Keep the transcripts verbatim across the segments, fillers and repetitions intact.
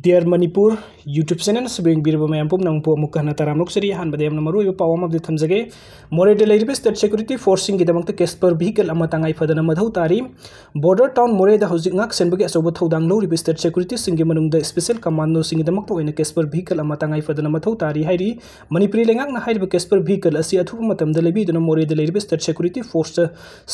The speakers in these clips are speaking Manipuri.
Dear Manipur YouTube channel ꯑꯁꯤꯕꯨ ꯌꯦꯡꯕꯤꯔꯤꯕ ꯃꯌꯥꯝ ꯄꯨꯝꯅꯃꯛꯄꯨ ꯑꯃꯨꯛꯀ ꯍꯟꯅ ꯇꯔꯥꯝꯅ ꯑꯣꯛꯆꯔꯤ꯫ ꯑꯍꯥꯟꯕꯗ ꯌꯥꯝꯅ ꯃꯔꯨꯑꯣꯏꯕ ꯄꯥꯎ ꯑꯃ update ꯊꯝꯖꯒꯦ꯫ ꯃꯣꯔꯦꯗ ꯂꯩꯔꯤꯕ state security forceꯁꯤꯡꯒꯤꯗꯃꯛꯇ Casper vehicle ꯑꯃ ꯇꯉꯥꯏ ꯐꯗꯅ ꯃꯊꯧ ꯇꯥꯔꯤ꯫ Border town ꯃꯣꯔꯦꯗ ꯍꯧꯖꯤꯛ ꯉꯥꯛ ꯁꯦꯟꯕꯒꯤ ꯑꯆꯧꯕ ꯊꯧꯗꯥꯡ ꯂꯧꯔꯤꯕ state securityꯁꯤꯡꯒꯤ ꯃꯅꯨꯡꯗ special commandoꯁꯤꯡꯒꯤꯗꯃꯛꯇ ꯑꯣꯏꯅ Casper vehicle ꯑꯃ ꯇꯉꯥꯏ ꯐꯗꯅ ꯃꯊꯧ ꯇꯥꯔꯤ ꯍꯥꯏꯔꯤ꯫ ꯃꯅꯤꯄꯨꯔꯤ ꯂꯩꯉꯥꯛꯅ ꯍꯥꯏꯔꯤꯕ Casper vehicle ꯑꯁꯤ ꯑꯊꯨꯕ ꯃꯇꯝꯗ ꯂꯩꯕꯤꯗꯨꯅ ꯃꯣꯔꯦꯗ ꯂꯩꯔꯤꯕ state security forceꯇ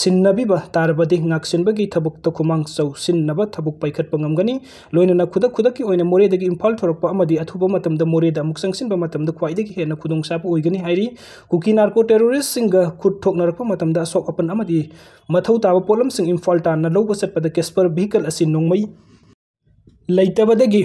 ꯁꯤꯟꯅꯕꯤꯕ ꯇꯥꯔꯕꯗꯤ ꯉꯥꯛꯁꯦꯟꯕꯒꯤ ꯊꯕꯛꯇ ꯈꯨꯃꯥꯡ ꯆꯥꯎꯁꯤꯟꯅꯕ ꯊꯕꯛ ꯄꯥꯏꯈꯠꯄ ꯉꯝꯒꯅꯤ꯫ ꯂꯣꯏꯅꯅ ꯈꯨꯗꯛ ꯈꯨꯗꯛꯀꯤ ꯑꯣꯏꯅ ꯃꯣꯔꯦꯗꯒꯤ ꯏꯝꯐꯥꯜ ꯊꯣꯔꯛꯄ ꯑꯃꯗꯤ ꯑꯊꯨꯕ ꯃꯇꯝꯗ ꯃꯣꯔꯦꯗ ꯑꯃꯨꯛ ꯆꯪꯁꯤꯟꯕ ꯃꯇꯝꯗ ꯈ꯭ꯋꯥꯏꯗꯒꯤ ꯍꯦꯟꯅ ꯈꯨꯗꯣꯡꯆꯥꯕ ꯑꯣꯏꯒꯅꯤ ꯍꯥꯏꯔꯤ꯫ ꯀꯨꯀꯤ narco terroristꯁꯤꯡꯒ ꯈꯨꯠ ꯊꯣꯛꯅꯔꯛꯄ ꯃꯇꯝꯗ ꯑꯁꯣꯛ ꯑꯄꯟ ꯑꯃꯗꯤ ꯃꯊꯧ ꯇꯥꯕ ꯄꯣꯠꯂꯝꯁꯤꯡ ꯏꯝꯐꯥꯜ ꯇꯥꯟꯅ ꯂꯧꯕ ꯆꯠꯄꯗ Casper vehicle ꯑꯁꯤ ꯅꯣꯡꯃꯩ ꯂꯩꯇꯕꯗꯒꯤ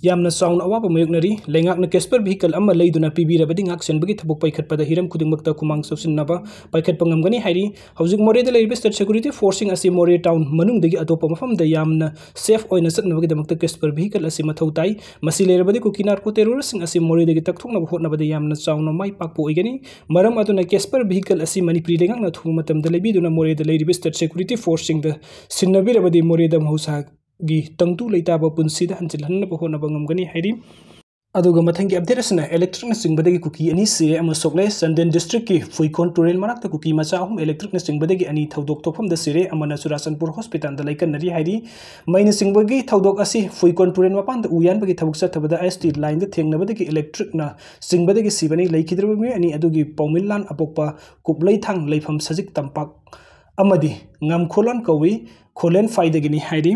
ꯌꯥꯝꯅ ꯆꯥꯎꯅ ꯑꯋꯥꯕ ꯃꯥꯌꯣꯛꯅꯔꯤ꯫ ꯂꯩꯉꯥꯛꯅ Casper vehicle ꯑꯃ ꯂꯩꯗꯨꯅ ꯄꯤꯕꯤꯔꯕꯗꯤ ꯉꯥꯛ ꯁꯦꯟꯕꯒꯤ ꯊꯕꯛ ꯄꯥꯏꯈꯠꯄꯗ ꯍꯤꯔꯝ ꯈꯨꯗꯤꯡꯃꯛꯇ ꯈꯨꯃꯥꯡ ꯆꯥꯎꯁꯤꯟꯅꯕ ꯄꯥꯏꯈꯠꯄ ꯉꯝꯒꯅꯤ ꯍꯥꯏꯔꯤ꯫ ꯍꯧꯖꯤꯛ ꯃꯣꯔꯦꯗ ꯂꯩꯔꯤꯕ state security forceꯁꯤꯡ ꯑꯁꯤ ꯃꯣꯔꯦ town ꯃꯅꯨꯡꯗꯒꯤ ꯑꯇꯣꯞꯄ ꯃꯐꯝꯗ ꯌꯥꯝꯅ safe ꯑꯣꯏꯅ ꯆꯠꯅꯕꯒꯤꯗꯃꯛꯇ Casper vehicle ꯑꯁꯤ ꯃꯊꯧ ꯇꯥꯏ꯫ ꯃꯁꯤ ꯂꯩꯔꯕꯗꯤ ꯀꯨꯀꯤ narco terroristꯁꯤꯡ ꯑꯁꯤ ꯃꯣꯔꯦꯗꯒꯤ ꯇꯛꯊꯣꯛꯅꯕ ꯍꯣꯠꯅꯕꯗ ꯌꯥꯝꯅ ꯆꯥꯎꯅ ꯃꯥꯏ ꯄꯥꯛꯄ ꯑꯣꯏꯒꯅꯤ꯫ ꯃꯔꯝ ꯑꯗꯨꯅ Casper vehicle ꯑꯁꯤ ꯃꯅꯤꯄꯨꯔꯤ ꯂꯩꯉꯥꯛꯅ ꯑꯊꯨꯕ ꯃꯇꯝꯗ ꯂꯩꯕꯤꯗꯨꯅ ꯃꯣꯔꯦꯗ ꯂꯩꯔꯤꯕ state security forceꯁꯤꯡꯗ ꯁꯤꯟꯅꯕꯤꯔꯕꯗꯤ ꯃꯣꯔꯦꯗ ꯃꯍꯧꯁꯥ ꯒꯤ ꯇꯪꯗꯨ ꯂꯩꯇꯥꯕ ꯄꯨꯟꯁꯤꯗ ꯍꯟꯖꯤꯜꯍꯟꯅꯕ ꯍꯣꯠꯅꯕ ꯉꯝꯒꯅꯤ ꯍꯥꯏꯔꯤ꯫ ꯑꯗꯨꯒ ꯃꯊꯪꯒꯤ update ꯑꯁꯤꯅ electricꯅ ꯆꯤꯡꯕꯗꯒꯤ ꯀꯨꯀꯤ ꯑꯅꯤ ꯁꯤꯔꯦ ꯑꯃ ꯁꯣꯛꯂꯦ꯫ ꯆꯥꯟꯗꯦꯜ districtꯀꯤ ꯐꯨꯏꯈꯣꯟ ꯇꯨꯔꯦꯜ ꯃꯅꯥꯛꯇ ꯀꯨꯀꯤ ꯃꯆꯥ ꯑꯍꯨꯝ electricꯅ ꯆꯤꯡꯕꯗꯒꯤ ꯑꯅꯤ ꯊꯧꯗꯣꯛ ꯊꯣꯛꯐꯝꯗ ꯁꯤꯔꯦ, ꯑꯃꯅ ꯆꯨꯔꯥꯆꯥꯟꯄꯨꯔ hospitalꯗ ꯂꯥꯏꯀꯠꯅꯔꯤ ꯍꯥꯏꯔꯤ꯫ ꯃꯩꯅ ꯆꯤꯡꯕꯒꯤ ꯊꯧꯗꯣꯛ ꯑꯁꯤ ꯐꯨꯏꯈꯣꯟ ꯇꯨꯔꯦꯜ ꯃꯄꯥꯟꯗ ꯎ ꯌꯥꯟꯕꯒꯤ ꯊꯕꯛ ꯆꯠꯊꯕꯗ IST lineꯗ ꯊꯦꯡꯅꯕꯗꯒꯤ electricꯅ ꯆꯤꯡꯕꯗꯒꯤ ꯁꯤꯕꯅꯤ꯫ ꯂꯩꯈꯤꯗ꯭ꯔꯕ ꯃꯤꯑꯣꯏ ꯑꯅꯤ ꯑꯗꯨꯒꯤ ꯄꯥꯎꯃꯤꯟꯂꯥꯟ ꯑꯄꯣꯛꯄ ꯀꯨꯞꯂꯩꯊꯥꯡ ꯂꯩꯐꯝ ꯁꯖꯤꯛ ꯇꯝꯄꯥꯛ ꯑꯃꯗꯤ ꯉꯝꯈꯣꯂꯣꯟ ꯀꯧꯏ, ꯈꯣꯂꯦꯟꯐꯥꯏꯗꯒꯤꯅꯤ ꯍꯥꯏꯔꯤ꯫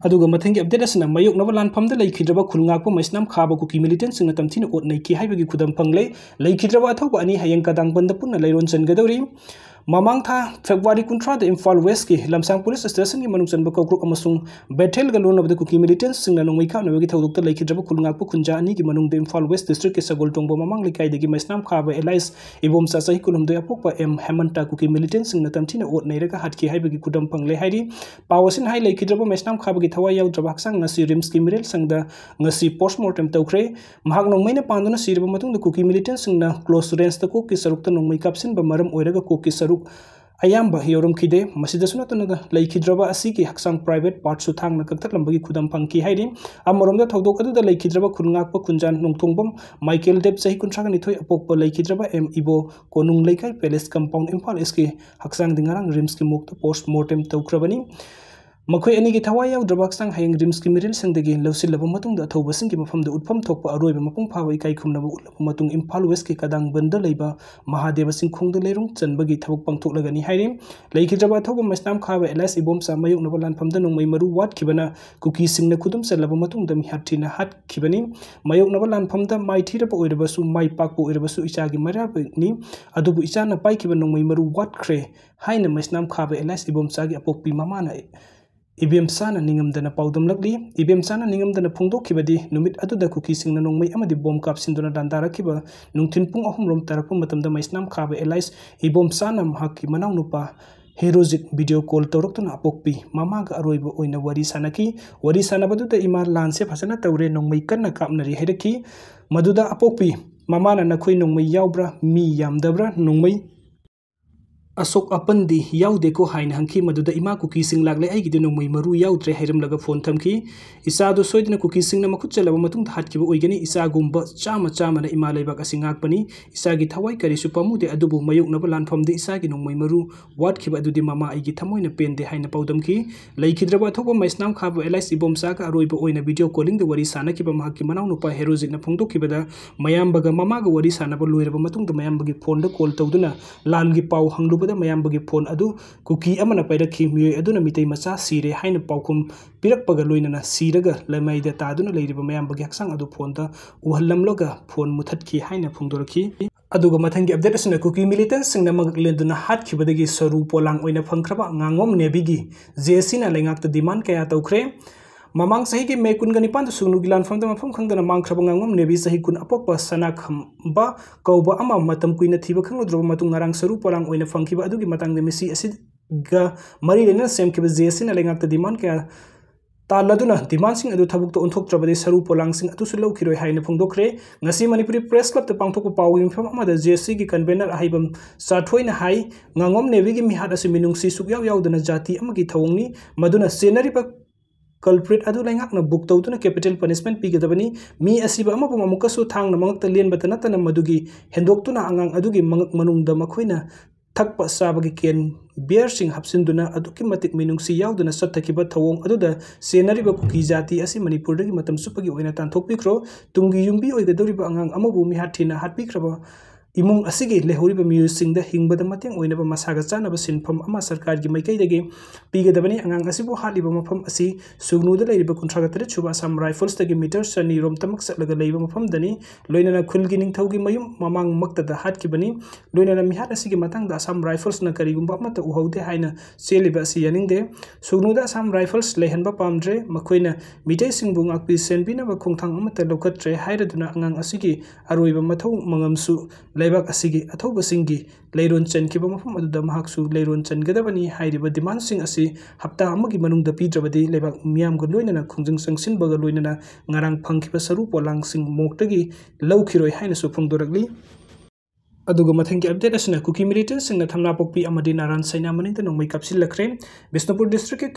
ꯑꯗꯨꯒ ꯃꯊꯪꯒꯤ update ꯑꯁꯤꯅ ꯃꯥꯌꯣꯛꯅꯕ ꯂꯥꯟꯐꯝꯗ ꯂꯩꯈꯤꯗ꯭ꯔꯕ ꯈꯨꯜ ꯉꯥꯛꯄ ꯃꯩꯁꯅꯥꯝ ꯈꯥꯕ ꯀꯨꯀꯤ militantꯁꯤꯡꯅ ꯇꯝꯊꯤꯅ ꯑꯣꯠ ꯅꯩꯈꯤ ꯍꯥꯏꯕꯒꯤ ꯈꯨꯗꯝ ꯐꯪꯂꯦ꯫ ꯂꯩꯈꯤꯗ꯭ꯔꯕ ꯑꯊꯧꯕ ꯑꯅꯤ ꯍꯌꯦꯡ ꯀꯗꯥꯡꯕꯟꯗ ꯄꯨꯟꯅ ꯂꯩꯔꯣꯟ ꯆꯟꯒꯗꯧꯔꯤ꯫ ꯃꯃꯥꯡ ꯊꯥ February ꯀꯨꯟꯊ꯭ꯔꯥꯗ ꯏꯝꯐꯥꯜ Westꯀꯤ ꯂꯝꯁꯥꯡ police stationꯒꯤ ꯃꯅꯨꯡ ꯆꯟꯕ ꯀꯧꯀ꯭ꯔꯨꯛ ꯑꯃꯁꯨꯡ ꯕꯦꯊꯦꯜꯒ ꯂꯣꯟꯅꯕꯗ ꯀꯨꯀꯤ militantꯁꯤꯡꯅ ꯅꯣꯡꯃꯩ ꯀꯥꯞꯅꯕꯒꯤ ꯊꯧꯗꯣꯛꯇ ꯂꯩꯈꯤꯗ꯭ꯔꯕ ꯈꯨꯜ ꯉꯥꯛꯄ ꯈꯨꯟꯖꯥ ꯑꯅꯤꯒꯤ ꯃꯅꯨꯡꯗ ꯏꯝꯐꯥꯜ West districtꯀꯤ ꯁꯒꯣꯜ ꯇꯣꯡꯕ ꯃꯃꯥꯡ ꯂꯩꯀꯥꯏꯗꯒꯤ ꯃꯩꯁꯅꯥꯝ ꯈꯥꯕ alias ꯏꯕꯣꯝꯆꯥ ꯆꯍꯤ ꯀꯨꯟꯍꯨꯝꯗꯣꯏ ꯑꯄꯣꯛꯄ ꯑꯦꯝ ꯍꯦꯃꯟꯇ ꯀꯨꯀꯤ militantꯁꯤꯡꯅ ꯇꯝꯊꯤꯅ ꯑꯣꯠ ꯅꯩꯔꯒ ꯍꯥꯠꯈꯤ ꯍꯥꯏꯕꯒꯤ ꯈꯨꯗꯝ ꯐꯪꯂꯦ ꯍꯥꯏꯔꯤ꯫ ꯄꯥꯎ ꯑꯁꯤꯅ ꯍꯥꯏ, ꯂꯩꯈꯤꯗ꯭ꯔꯕ ꯃꯩꯁꯅꯥꯝ ꯈꯥꯕꯒꯤ ꯊꯋꯥꯏ ꯌꯥꯎꯗ꯭ꯔꯕ ꯍꯛꯆꯥꯡ ꯉꯁꯤ ꯔꯤꯝꯁꯀꯤ ꯃꯤꯔꯦꯜ ꯁꯪꯗ ꯉꯁꯤ post mortem ꯇꯧꯈ꯭ꯔꯦ꯫ ꯃꯍꯥꯛ ꯅꯣꯡꯃꯩꯅ ꯄꯥꯟꯗꯨꯅ ꯁꯤꯔꯕ ꯃꯇꯨꯡꯗ ꯀꯨꯀꯤ militantꯁꯤꯡꯅ close rangeꯇ ꯀꯣꯛꯀꯤ ꯁꯔꯨꯛꯇ ꯅꯣꯡꯃꯩ ꯀꯥꯞꯁꯤꯟꯕ ꯃꯔꯝ ꯑꯣꯏꯔꯒ ꯀꯣꯛꯀꯤ ꯁꯔꯨꯛ ꯑꯌꯥꯝꯕ ꯌꯧꯔꯝꯈꯤꯗꯦ꯫ ꯃꯁꯤꯗꯁꯨ ꯅꯠꯇꯅ ꯂꯩꯈꯤꯗ꯭ꯔꯕ ꯑꯁꯤꯒꯤ ꯍꯛꯆꯥꯡ private partꯁꯨ ꯊꯥꯡꯅ ꯀꯛꯊꯠꯂꯝꯕꯒꯤ ꯈꯨꯗꯝ ꯐꯪꯈꯤ ꯍꯥꯏꯔꯤ꯫ ꯑꯃꯔꯣꯝꯗ ꯊꯧꯗꯣꯛ ꯑꯗꯨꯗ ꯂꯩꯈꯤꯗ꯭ꯔꯕ ꯈꯨꯟꯉꯥꯛꯄ ꯈꯨꯟꯖꯥꯟ ꯅꯣꯡꯊꯣꯡꯕꯝ ꯃꯥꯏꯀꯦꯜ ꯗꯦꯕ, ꯆꯍꯤ ꯀꯨꯟꯊ꯭ꯔꯥꯒ ꯅꯤꯊꯣꯏ, ꯑꯄꯣꯛꯄ ꯂꯩꯈꯤꯗ꯭ꯔꯕ ꯑꯦꯝ ꯏꯕꯣ, ꯀꯣꯅꯨꯡ ꯂꯩꯀꯥꯏ, palace compound, ꯏꯝꯐꯥꯜ ꯏꯁꯀꯤ ꯍꯛꯆꯥꯡꯗꯤ ꯉꯔꯥꯡ ꯔꯤꯝꯁꯀꯤ morgueꯇ post mortem ꯇꯧꯈ꯭ꯔꯕꯅꯤ꯫ ꯃꯈꯣꯏ ꯑꯅꯤꯒꯤ ꯊꯋꯥꯏ ꯌꯥꯎꯗ꯭ꯔꯕ ꯍꯛꯆꯥꯡ ꯍꯌꯦꯡ ꯔꯤꯝꯁꯀꯤ ꯃꯤꯔꯦꯜꯁꯤꯡꯗꯒꯤ ꯂꯧꯁꯤꯜꯂꯕ ꯃꯇꯨꯡꯗ ꯑꯊꯧꯕꯁꯤꯡꯒꯤ ꯃꯐꯝꯗ ꯎꯠꯐꯝ ꯊꯣꯛꯄ ꯑꯔꯣꯏꯕ ꯃꯄꯨꯡ ꯐꯥꯕ ꯏꯀꯥꯏ ꯈꯨꯝꯅꯕ ꯎꯠꯂꯕ ꯃꯇꯨꯡ ꯏꯝꯐꯥꯜ ꯋꯦꯁꯀꯤ ꯀꯗꯥꯡꯕꯟꯗ ꯂꯩꯕ ꯃꯍꯥꯗꯦꯕ ꯆꯤꯡꯈꯣꯡꯗ ꯂꯩꯔꯨꯡ ꯆꯟꯕꯒꯤ ꯊꯕꯛ ꯄꯥꯡꯊꯣꯛꯂꯒꯅꯤ ꯍꯥꯏꯔꯤ꯫ ꯂꯩꯈꯤꯗ꯭ꯔꯕ ꯑꯊꯧꯕ ꯃꯩꯁꯅꯥꯝ ꯈꯥꯕ ꯑꯦꯂꯥꯏꯁ ꯏꯕꯣꯝꯆꯥ ꯃꯥꯌꯣꯛꯅꯕ ꯂꯥꯟꯐꯝꯗ ꯅꯣꯡꯃꯩ ꯃꯔꯨ ꯋꯥꯠꯈꯤꯕꯅ ꯀꯨꯀꯤꯁꯤꯡꯅ ꯈꯨꯗꯨꯝ ꯆꯜꯂꯕ ꯃꯇꯨꯡꯗ ꯃꯤꯍꯥꯠ ꯊꯤꯅ ꯍꯥꯠꯈꯤꯕꯅꯤ꯫ ꯃꯥꯌꯣꯛꯅꯕ ꯂꯥꯟꯐꯝꯗ ꯃꯥꯏ ꯊꯤꯔꯕ ꯑꯣꯏꯔꯕꯁꯨ, ꯃꯥꯏ ꯄꯥꯛꯄ ꯑꯣꯏꯔꯕꯁꯨ ꯏꯆꯥꯒꯤ ꯃꯩꯔꯥꯕꯅꯤ, ꯑꯗꯨꯕꯨ ꯏꯆꯥꯅ ꯄꯥꯏꯈꯤꯕ ꯅꯣꯡꯃꯩ ꯃꯔꯨ ꯋꯥꯠꯈ꯭ꯔꯦ ꯍꯥꯏꯅ ꯃꯩꯁꯅꯥꯝ ꯈꯥꯕ ꯑꯦꯂꯥꯏꯁ ꯏꯕꯣꯝꯆꯥꯒꯤ ꯑꯄꯣꯛꯄꯤ ꯃꯃꯥꯅ ꯏꯕꯦꯝꯆꯥꯅ ꯅꯤꯡꯉꯝꯗꯅ ꯄꯥꯎꯗꯝꯂꯛꯂꯤ꯫ ꯏꯕꯦꯝꯆꯥꯅ ꯅꯤꯡꯉꯝꯗꯅ ꯐꯣꯡꯗꯣꯛꯈꯤꯕꯗꯤ, ꯅꯨꯃꯤꯠ ꯑꯗꯨꯗ ꯀꯨꯀꯤꯁꯤꯡꯅ ꯅꯣꯡꯃꯩ ꯑꯃꯗꯤ ꯕꯣꯝ ꯀꯥꯞꯁꯤꯟꯗꯨꯅ ꯂꯥꯟꯗꯥꯔꯛꯈꯤꯕ ꯅꯨꯡꯊꯤꯜ ꯄꯨꯡ ꯑꯍꯨꯝ ꯔꯣꯝ ꯇꯥꯔꯛꯄ ꯃꯇꯝꯗ ꯃꯩꯁꯅꯥꯝ ꯈꯥꯕ ꯑꯦꯂꯥꯏꯁ ꯏꯕꯣꯝꯆꯥꯅ ꯃꯍꯥꯛꯀꯤ ꯃꯅꯥꯎꯅꯨꯄꯥ ꯍꯦꯔꯣꯖꯤꯠ video call ꯇꯧꯔꯛꯇꯨꯅ ꯑꯄꯣꯛꯄꯤ ꯃꯃꯥꯒ ꯑꯔꯣꯏꯕ ꯑꯣꯏꯅ ꯋꯥꯔꯤ ꯁꯥꯅꯈꯤ꯫ ꯋꯥꯔꯤ ꯁꯥꯅꯕꯗꯨꯗ ꯏꯃꯥ ꯂꯥꯟꯁꯦ ꯐꯖꯅ ꯇꯧꯔꯦ, ꯅꯣꯡꯃꯩ ꯀꯟꯅ ꯀꯥꯞꯅꯔꯤ ꯍꯥꯏꯔꯛꯈꯤ꯫ ꯃꯗꯨꯗ ꯑꯄꯣꯛꯄꯤ ꯃꯃꯥꯅ, "ꯅꯈꯣꯏ ꯅꯣꯡꯃꯩ ꯌꯥꯎꯕ꯭ꯔꯥ? ꯃꯤ ꯌꯥꯝꯗꯕ꯭ꯔꯥ? ꯅꯣꯡꯃꯩ ꯑꯁꯣꯛ ꯑꯄꯟꯗꯤ ꯌꯥꯎꯗꯦꯀꯣ?" ꯍꯥꯏꯅ ꯍꯪꯈꯤ꯫ ꯃꯗꯨꯗ ꯏꯃꯥ, "ꯀꯨꯀꯤꯁꯤꯡ ꯂꯥꯛꯂꯦ, ꯑꯩꯒꯤꯗꯤ ꯅꯣꯡꯃꯩ ꯃꯔꯨ ꯌꯥꯎꯗ꯭ꯔꯦ" ꯍꯥꯏꯔꯝꯂꯒ phone ꯊꯝꯈꯤ꯫ ꯏꯆꯥꯗꯨ ꯁꯣꯏꯗꯅ ꯀꯨꯀꯤꯁꯤꯡꯅ ꯃꯈꯨꯠ ꯆꯜꯂꯕ ꯃꯇꯨꯡꯗ ꯍꯥꯠꯈꯤꯕ ꯑꯣꯏꯒꯅꯤ꯫ ꯏꯆꯥꯒꯨꯝꯕ ꯆꯥꯝꯃ ꯆꯥꯝꯃꯅ ꯏꯃꯥ ꯂꯩꯕꯥꯛ ꯑꯁꯤ ꯉꯥꯛꯄꯅꯤ꯫ ꯏꯆꯥꯒꯤ ꯊꯋꯥꯏ ꯀꯔꯤꯁꯨ ꯄꯥꯝꯃꯨꯗꯦ, ꯑꯗꯨꯕꯨ ꯃꯥꯌꯣꯛꯅꯕ ꯂꯥꯟꯐꯝꯗ ꯏꯆꯥꯒꯤ ꯅꯣꯡꯃꯩ ꯃꯔꯨ ꯋꯥꯠꯈꯤꯕ ꯑꯗꯨꯗꯤ ꯃꯃꯥ ꯑꯩꯒꯤ ꯊꯃꯣꯏꯅ ꯄꯦꯟꯗꯦ ꯍꯥꯏꯅ ꯄꯥꯎꯗꯝꯈꯤ꯫ ꯂꯩꯈꯤꯗ꯭ꯔꯕ ꯑꯊꯧꯕ ꯃꯩꯁꯅꯥꯝ ꯈꯥꯕ ꯑꯦꯂꯥꯏꯁ ꯏꯕꯣꯝꯆꯥꯒ ꯑꯔꯣꯏꯕ ꯑꯣꯏꯅ video callingꯗ ꯋꯥꯔꯤ ꯁꯥꯅꯈꯤꯕ ꯃꯍꯥꯛꯀꯤ ꯃꯅꯥꯎꯅꯨꯄꯥ ꯍꯦꯔꯣꯖꯤꯠꯅ ꯐꯣꯡꯗꯣꯛꯈꯤꯕꯗ, ꯃꯌꯥꯝꯕꯒ ꯃꯃꯥꯒ ꯋꯥꯔꯤ ꯁꯥꯅꯕ ꯂꯣꯏꯔꯕ ꯃꯇꯨꯡꯗ ꯃꯌꯥꯝꯕꯒꯤ phoneꯗ call ꯇꯧꯗꯨꯅ ꯂꯥꯟꯒꯤ ꯄꯥꯎ ꯍꯪꯂꯨꯕꯗ ꯃꯌꯥꯝꯕꯒꯤ phone ꯑꯗꯨ ꯀꯨꯀꯤ ꯑꯃꯅ ꯄꯥꯏꯔꯛꯈꯤ꯫ ꯃꯤꯑꯣꯏ ꯑꯗꯨꯅ ꯃꯤꯇꯩ ꯃꯆꯥ ꯁꯤꯔꯦ ꯍꯥꯏꯅ ꯄꯥꯎꯈꯨꯝ ꯄꯤꯔꯛꯄꯒ ꯂꯣꯏꯅꯅ ꯁꯤꯔꯒ ꯂꯩꯃꯥꯏꯗ ꯇꯥꯗꯨꯅ ꯂꯩꯔꯤꯕ ꯃꯌꯥꯝꯕꯒꯤ ꯍꯛꯆꯥꯡ ꯑꯗꯨ phoneꯗ ꯎꯍꯜꯂꯝꯂꯒ phone ꯃꯨꯊꯠꯈꯤ ꯍꯥꯏꯅ ꯐꯣꯡꯗꯣꯔꯛꯈꯤ꯫ ꯑꯗꯨꯒ ꯃꯊꯪꯒꯤ update ꯑꯁꯤꯅ ꯀꯨꯀꯤ militantꯁꯤꯡꯅ ꯃꯉꯛ ꯂꯦꯟꯗꯨꯅ ꯍꯥꯠꯈꯤꯕꯗꯒꯤ ꯁꯔꯨ ꯄꯣꯂꯥꯡ ꯑꯣꯏꯅ ꯐꯪꯈ꯭ꯔꯕ ꯉꯥꯉꯣꯝ ꯅꯦꯕꯤꯒꯤ JACꯅ ꯂꯩꯉꯥꯛꯇ demand ꯀꯌꯥ ꯇꯧꯈ꯭ꯔꯦ꯫ ꯃꯃꯥꯡ ꯆꯍꯤꯒꯤ May ꯀꯨꯟꯒ ꯅꯤꯄꯥꯟꯗ ꯁꯨꯒꯅꯨꯒꯤ ꯂꯥꯟꯐꯝꯗ ꯃꯐꯝ ꯈꯪꯗꯅ ꯃꯥꯡꯈ꯭ꯔꯕ ꯉꯥꯉꯣꯝ ꯅꯦꯕꯤ ꯆꯍꯤ ꯀꯨꯟ ꯑꯄꯣꯛꯄ ꯁꯅꯥꯈꯝꯕ ꯀꯧꯕ ꯑꯃ ꯃꯇꯝ ꯀꯨꯏꯅ ꯊꯤꯕ ꯈꯪꯂꯨꯗ꯭ꯔꯕ ꯃꯇꯨꯡ ꯉꯔꯥꯡ ꯁꯔꯨ ꯄꯣꯂꯥꯡ ꯑꯣꯏꯅ ꯐꯪꯈꯤꯕ ꯑꯗꯨꯒꯤ ꯃꯇꯥꯡꯗ ꯃꯤꯁꯤ ꯑꯁꯤꯒ ꯃꯔꯤ ꯂꯩꯅꯅ ꯁꯦꯝꯈꯤꯕ JACꯅ ꯂꯩꯉꯥꯛꯇ demand ꯀꯌꯥ ꯇꯥꯜꯂꯗꯨꯅ ꯗꯤꯃꯥꯟꯁꯤꯡ ꯑꯗꯨ ꯊꯕꯛꯇ ꯑꯣꯟꯊꯣꯛꯇ꯭ꯔꯕꯗꯤ ꯁꯔꯨ ꯄꯣꯂꯥꯡꯁꯤꯡ ꯑꯗꯨꯁꯨ ꯂꯧꯈꯤꯔꯣꯏ ꯍꯥꯏꯅ ꯐꯣꯡꯗꯣꯛꯈ꯭ꯔꯦ꯫ ꯉꯁꯤ ꯃꯅꯤꯄꯨꯔꯤ ꯄ꯭ꯔꯦꯁ ꯀ꯭ꯂꯕꯇ ꯄꯥꯡꯊꯣꯛꯄ ꯄꯥꯎꯒꯤ ꯃꯤꯐꯝ ꯑꯃꯗ ꯖꯦ ꯑꯦꯁ ꯁꯤꯒꯤ ꯀꯟꯚꯦꯅꯔ ꯑꯍꯩꯕꯝ ꯆꯥꯊꯣꯏꯅ ꯍꯥꯏ, ꯉꯥꯉꯣꯝ ꯅꯦꯚꯤꯒꯤ ꯃꯤꯍꯥꯠ ꯑꯁꯤ ꯃꯤꯅꯨꯡꯁꯤ ꯁꯨꯛꯌꯥꯎ ꯌꯥꯎꯗꯅ ꯖꯥꯇꯤ ꯑꯃꯒꯤ ꯊꯧꯑꯣꯡꯅꯤ, ꯃꯗꯨꯅ ꯆꯦꯟꯅꯔꯤꯕ ꯀꯜꯄ꯭ꯔꯤꯠ ꯑꯗꯨ ꯂꯩꯉꯥꯛꯅ ꯕꯨꯛ ꯇꯧꯗꯨꯅ ꯀꯦꯄꯤꯇꯦꯜ ꯄꯅꯤꯁꯃꯦꯟꯠ ꯄꯤꯒꯗꯕꯅꯤ꯫ ꯃꯤ ꯑꯁꯤꯕ ꯑꯃꯕꯨ ꯑꯃꯨꯛꯀꯁꯨ ꯊꯥꯡꯅ ꯃꯉꯛꯇ ꯂꯦꯟꯕꯇ ꯅꯠꯇꯅ ꯃꯗꯨꯒꯤ ꯍꯦꯟꯗꯣꯛꯇꯨꯅ ꯑꯉꯥꯡ ꯑꯗꯨꯒꯤ ꯃꯉꯛ ꯃꯅꯨꯡꯗ ꯃꯈꯣꯏꯅ ꯊꯛꯄ ꯆꯥꯕꯒꯤ ꯀꯦꯟ ꯕꯤꯌꯔꯁꯤꯡ ꯍꯥꯞꯆꯤꯟꯗꯨꯅ ꯑꯗꯨꯛꯀꯤ ꯃꯇꯤꯛ ꯃꯤꯅꯨꯡꯁꯤ ꯌꯥꯎꯗꯅ ꯆꯠꯊꯈꯤꯕ ꯊꯧꯑꯣꯡ ꯑꯗꯨꯗ ꯆꯦꯟꯅꯔꯤꯕ ꯀꯨꯀꯤ ꯖꯥꯇꯤ ꯑꯁꯤ ꯃꯅꯤꯄꯨꯔꯗꯒꯤ ꯃꯇꯝ ꯆꯨꯞꯄꯒꯤ ꯑꯣꯏꯅ ꯇꯥꯟꯊꯣꯛꯄꯤꯈ꯭ꯔꯣ꯫ ꯇꯨꯡꯒꯤ ꯌꯨꯝꯕꯤ ꯑꯣꯏꯒꯗꯧꯔꯤꯕ ꯑꯉꯥꯡ ꯑꯃꯕꯨ ꯃꯤꯍꯥꯠ ꯊꯤꯅ ꯍꯥꯠꯄꯤꯈ꯭ꯔꯕ ꯏꯃꯨꯡ ꯑꯁꯤꯒꯤ ꯂꯩꯍꯧꯔꯤꯕ ꯃꯤꯑꯣꯏꯁꯤꯡꯗ ꯍꯤꯡꯕꯗ ꯃꯇꯦꯡ ꯑꯣꯏꯅꯕ ꯃꯁꯥꯒ ꯆꯥꯟꯅꯕ ꯁꯤꯟꯐꯝ ꯑꯃ ꯁꯔꯀꯥꯔꯒꯤ ꯃꯥꯏꯀꯩꯗꯒꯤ ꯄꯤꯒꯗꯕꯅꯤ꯫ ꯑꯉꯥꯡ ꯑꯁꯤꯕꯨ ꯍꯥꯠꯂꯤꯕ ꯃꯐꯝ ꯑꯁꯤ ꯁꯨꯒꯅꯨꯗ ꯂꯩꯔꯤꯕ ꯀꯨꯟꯊ꯭ꯔꯥꯒ ꯇꯔꯦꯠ ꯁꯨꯕ ꯑꯁꯥꯝ ꯔꯥꯏꯐꯜꯁꯇꯒꯤ ꯃꯤꯇꯔ ꯆꯅꯤ ꯔꯣꯝꯇꯃꯛ ꯆꯠꯂꯒ ꯂꯩꯕ ꯃꯐꯝꯗꯅꯤ꯫ ꯂꯣꯏꯅꯅ ꯈꯨꯜꯒꯤ ꯅꯤꯡꯊꯧꯒꯤ ꯃꯌꯨꯝ ꯃꯃꯥꯡꯃꯛꯇꯗ ꯍꯥꯠꯈꯤꯕꯅꯤ꯫ ꯂꯣꯏꯅꯅ ꯃꯤꯍꯥꯠ ꯑꯁꯤꯒꯤ ꯃꯇꯥꯡꯗ ꯑꯁꯥꯝ ꯔꯥꯏꯐꯜꯁꯅ ꯀꯔꯤꯒꯨꯝꯕ ꯑꯃꯠꯇ ꯎꯍꯧꯗꯦ ꯍꯥꯏꯅ ꯆꯦꯜꯂꯤꯕ ꯑꯁꯤ ꯌꯥꯅꯤꯡꯗꯦ꯫ ꯁꯨꯒꯅꯨꯗ ꯑꯁꯥꯝ ꯔꯥꯏꯐꯜꯁ ꯂꯩꯍꯟꯕ ꯄꯥꯝꯗ꯭ꯔꯦ꯫ ꯃꯈꯣꯏꯅ ꯃꯤꯇꯩꯁꯤꯡꯕꯨ ꯉꯥꯛꯄꯤ ꯁꯦꯟꯕꯤꯅꯕ ꯈꯣꯡꯊꯥꯡ ꯑꯃꯠꯇ ꯂꯧꯈꯠꯇ꯭ꯔꯦ ꯍꯥꯏꯔꯗꯨꯅ ꯑꯉꯥꯡ ꯑꯁꯤꯒꯤ ꯑꯔꯣꯏꯕ ꯃꯊꯧ ꯃꯉꯝꯁꯨ ꯂꯩꯕꯥꯛ ꯑꯁꯤꯒꯤ ꯑꯊꯧꯕꯁꯤꯡꯒꯤ ꯂꯩꯔꯣꯟ ꯆꯟꯈꯤꯕ ꯃꯐꯝ ꯑꯗꯨꯗ ꯃꯍꯥꯛꯁꯨ ꯂꯩꯔꯣꯟ ꯆꯟꯒꯗꯕꯅꯤ ꯍꯥꯏꯔꯤꯕ ꯗꯤꯃꯥꯟꯁꯤꯡ ꯑꯁꯤ ꯍꯞꯇꯥ ꯑꯃꯒꯤ ꯃꯅꯨꯡꯗ ꯄꯤꯗ꯭ꯔꯕꯗꯤ ꯂꯩꯕꯥꯛ ꯃꯤꯌꯥꯝꯒ ꯂꯣꯏꯅꯅ ꯈꯣꯡꯖꯪ ꯆꯪꯁꯤꯟꯕꯒ ꯂꯣꯏꯅꯅ ꯉꯔꯥꯡ ꯐꯪꯈꯤꯕ ꯁꯔꯨ ꯄꯣꯂꯥꯡꯁꯤꯡ ꯃꯣꯛꯇꯒꯤ ꯂꯧꯈꯤꯔꯣꯏ ꯍꯥꯏꯅꯁꯨ ꯐꯣꯡꯗꯣꯔꯛꯂꯤ꯫ ꯑꯗꯨꯒ ꯃꯊꯪꯒꯤ ꯑꯞꯗꯦꯠ ꯑꯁꯤꯅ ꯀꯨꯀꯤ ꯃꯤꯂꯤꯇꯦꯟꯁꯤꯡꯅ ꯊꯝꯅꯥꯄꯣꯛꯄꯤ ꯑꯃꯗꯤ ꯅꯥꯔꯥꯟ ꯁꯩꯅꯥ ꯃꯅꯤꯡꯗ ꯅꯣꯡꯃꯩ ꯀꯥꯞꯁꯤꯜꯂꯛꯈ꯭ꯔꯦ꯫ ꯕꯤꯁꯅꯨꯄꯨꯔ ꯗꯤꯁꯇ꯭ꯔꯤꯛꯀꯤ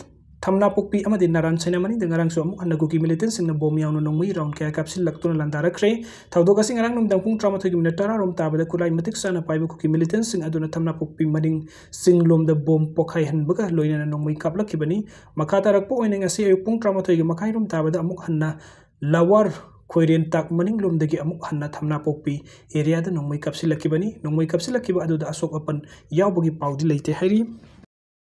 ꯊꯝꯅꯥꯄꯣꯛꯄꯤ ꯑꯃꯗꯤ ꯅꯥꯔꯥꯟ ꯁꯩꯅꯥ ꯃꯅꯤꯡꯗ ꯉꯔꯥꯡꯁꯨ ꯑꯃꯨꯛ ꯍꯟꯅ ꯀꯨꯀꯤ ꯃꯤꯂꯤꯇꯦꯟꯁꯤꯡꯅ ꯕꯣꯝ ꯌꯥꯎꯅ ꯅꯣꯡꯃꯩ ꯔꯥꯎꯟ ꯀꯌꯥ ꯀꯥꯞꯁꯤꯜꯂꯛꯇꯨꯅ ꯂꯥꯟꯗꯥꯔꯛꯈ꯭ꯔꯦ꯫ ꯊꯧꯗꯣꯛ ꯑꯁꯤ ꯉꯔꯥꯡ ꯅꯨꯃꯤꯗꯥꯡ ꯄꯨꯡ ꯇꯔꯥꯃꯥꯊꯣꯏꯒꯤ ꯃꯤꯅꯤꯠ ꯇꯔꯥ ꯔꯣꯝ ꯇꯥꯕꯗ ꯈꯨꯠꯂꯥꯏ ꯃꯇꯤꯛ ꯆꯥꯅ ꯄꯥꯏꯕ ꯀꯨꯀꯤ ꯃꯤꯂꯤꯇꯦꯟꯁꯤꯡ ꯑꯗꯨꯅ ꯊꯝꯅꯥꯄꯣꯛꯄꯤ ꯃꯅꯤꯡ ꯆꯤꯡꯂꯣꯝꯗ ꯕꯣꯝ ꯄꯣꯈꯥꯏꯍꯟꯕꯒ ꯂꯣꯏꯅꯅ ꯅꯣꯡꯃꯩ ꯀꯥꯞꯂꯛꯈꯤꯕꯅꯤ꯫ ꯃꯈꯥ ꯇꯥꯔꯛꯄ ꯑꯣꯏꯅ ꯉꯁꯤ ꯑꯌꯨꯛ ꯄꯨꯡ ꯇꯔꯥꯃꯥꯊꯣꯏꯒꯤ ꯃꯈꯥꯏ ꯔꯣꯝ ꯇꯥꯕꯗ ꯑꯃꯨꯛ ꯍꯟꯅ ꯂꯋꯥꯔ ꯈꯣꯏꯔꯦꯟꯇꯥꯛ ꯃꯅꯤꯡꯂꯣꯝꯗꯒꯤ ꯑꯃꯨꯛ ꯍꯟꯅ ꯊꯝꯅꯥꯄꯣꯛꯄꯤ ꯑꯦꯔꯤꯌꯥꯗ ꯅꯣꯡꯃꯩ ꯀꯥꯞꯁꯤꯜꯂꯛꯈꯤꯕꯅꯤ꯫ ꯅꯣꯡꯃꯩ ꯀꯥꯞꯁꯤꯜꯂꯛꯈꯤꯕ ꯑꯗꯨꯗ ꯑꯁꯣꯛ ꯑꯄꯟ ꯌꯥꯎꯕꯒꯤ ꯄꯥꯎꯗꯤ ꯂꯩꯇꯦ ꯍꯥꯏꯔꯤ꯫